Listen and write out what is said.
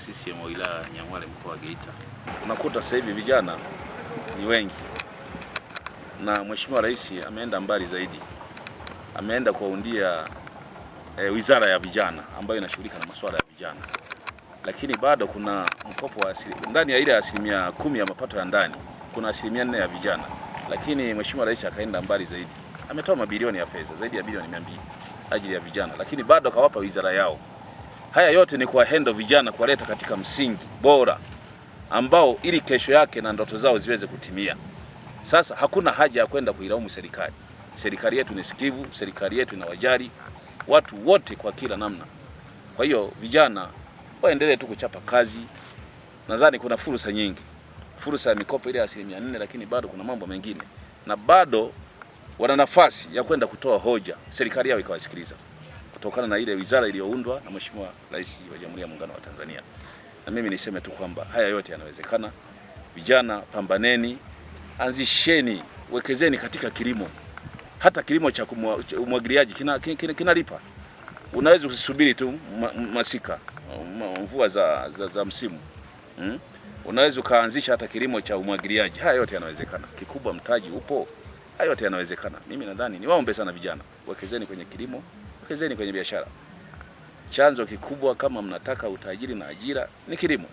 CCM wa wilaya ya Nyang'hwale mkoa wa Geita. Unakuta sasa hivi vijana ni wengi, na Mheshimiwa Rais ameenda mbali zaidi, ameenda kuwaundia wizara ya vijana ambayo inashughulika na masuala ya vijana, lakini bado kuna mkopo wa ndani ya ile 10% ya mapato ya ndani kuna 4% ya vijana, lakini Mheshimiwa Rais akaenda mbali zaidi, ametoa mabilioni ya fedha zaidi ya bilioni 200 ajili ya vijana, lakini bado akawapa wizara yao. Haya yote ni kuwahendo vijana, kuwaleta katika msingi bora ambao ili kesho yake na ndoto zao ziweze kutimia. Sasa hakuna haja ya kwenda kuilaumu serikali. Serikali yetu ni sikivu, serikali yetu inawajali watu wote kwa kila namna. Kwa hiyo vijana waendelee tu kuchapa kazi. Nadhani kuna fursa nyingi, fursa ya mikopo ile ya 4%, lakini bado kuna mambo mengine na bado wana nafasi ya kwenda kutoa hoja, serikali yao ikawasikiliza, kutokana na ile wizara iliyoundwa na Mheshimiwa Rais wa Jamhuri ya Muungano wa Tanzania. Na mimi niseme tu kwamba haya yote yanawezekana. Vijana pambaneni, anzisheni, wekezeni katika kilimo. Hata kilimo cha umwagiliaji kinalipa, kina. Unaweza usisubiri tu masika, mvua za msimu. Unaweza ukaanzisha hata kilimo cha umwagiliaji. Haya yote yanawezekana. Kikubwa mtaji upo. Haya yote yanawezekana. Mimi nadhani niwaombe sana vijana, wekezeni kwenye kilimo, wekezeni kwenye biashara. Chanzo kikubwa kama mnataka utajiri na ajira ni kilimo.